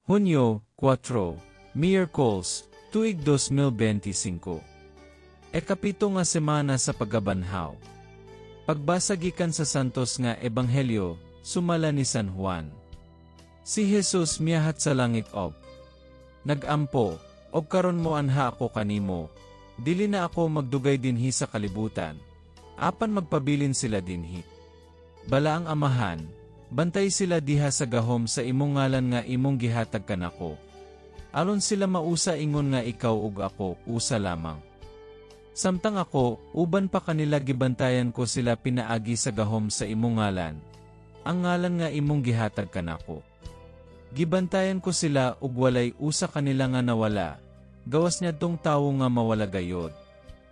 Hunyo, 4, Miyerkules, tuig 2025. Ekapito nga semana sa pagkabanhaw. Pagbasa gikan sa Santos nga Ebanghelyo, sumala ni San Juan. Si Jesus miahat sa langit og nagampo, "Og karon moanha ako kanimo, dili na ako magdugay dinhi sa kalibutan, apan magpabilin sila dinhi. Balaang Amahan, bantay sila diha sa gahom sa imong ngalan nga imong gihatag kanako, aron sila mausa ingon nga ikaw ug ako usa lamang. Samtang ako, uban pa kanila, gibantayan ko sila pinaagi sa gahom sa imong ngalan, ang ngalan nga imong gihatag kanako. Gibantayan ko sila ug walay usa kanila nga nawala, gawas niadtong tawo nga mawala gayod,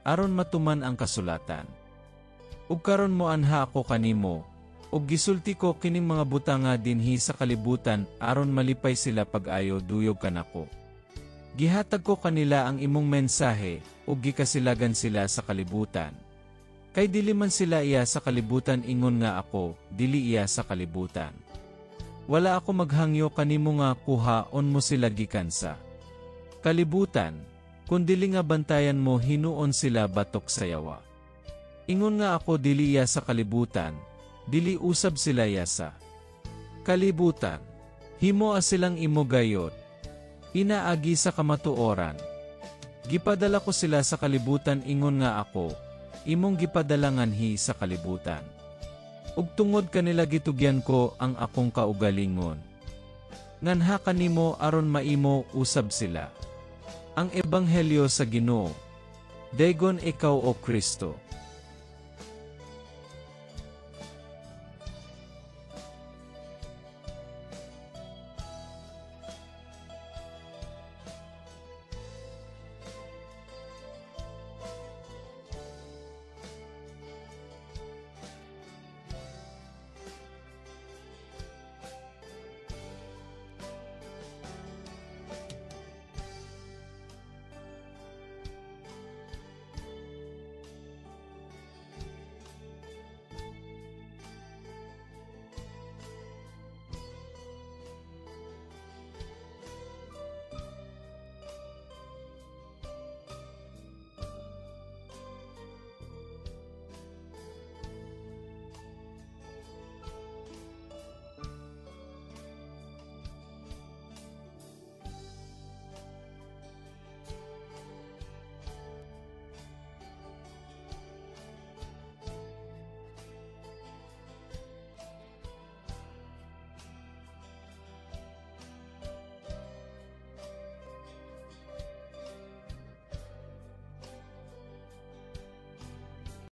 aron matuman ang kasulatan. Ug karon moanha ako kanimo, ug gisulti ko kining mga butanga dinhi sa kalibutan aron malipay sila pag-ayo duyog kanako. Gihatag ko kanila ang imong mensahe ug gikasilagan sila sa kalibutan. Kay dili man sila iya sa kalibutan ingon nga ako dili iya sa kalibutan. Wala ako maghangyo kanimo nga kuhaon mo sila gikan sa kalibutan, kundili nga bantayan mo hinuon sila batok sa yawa. Ingon nga ako dili iya sa kalibutan, dili usab sila iya sa kalibutan. Himoa silang imo gayod pinaagi sa kamatuoran. Gipadala ko sila sa kalibutan ingon nga ako, imong gipadala nganhi sa kalibutan. Ug tungod kanila gitugyan ko ang akong kaugalingon. Nganha kanimo aron maimo usab sila." Ang Ebanghelyo sa Ginoo. Daygon ikaw, O Kristo.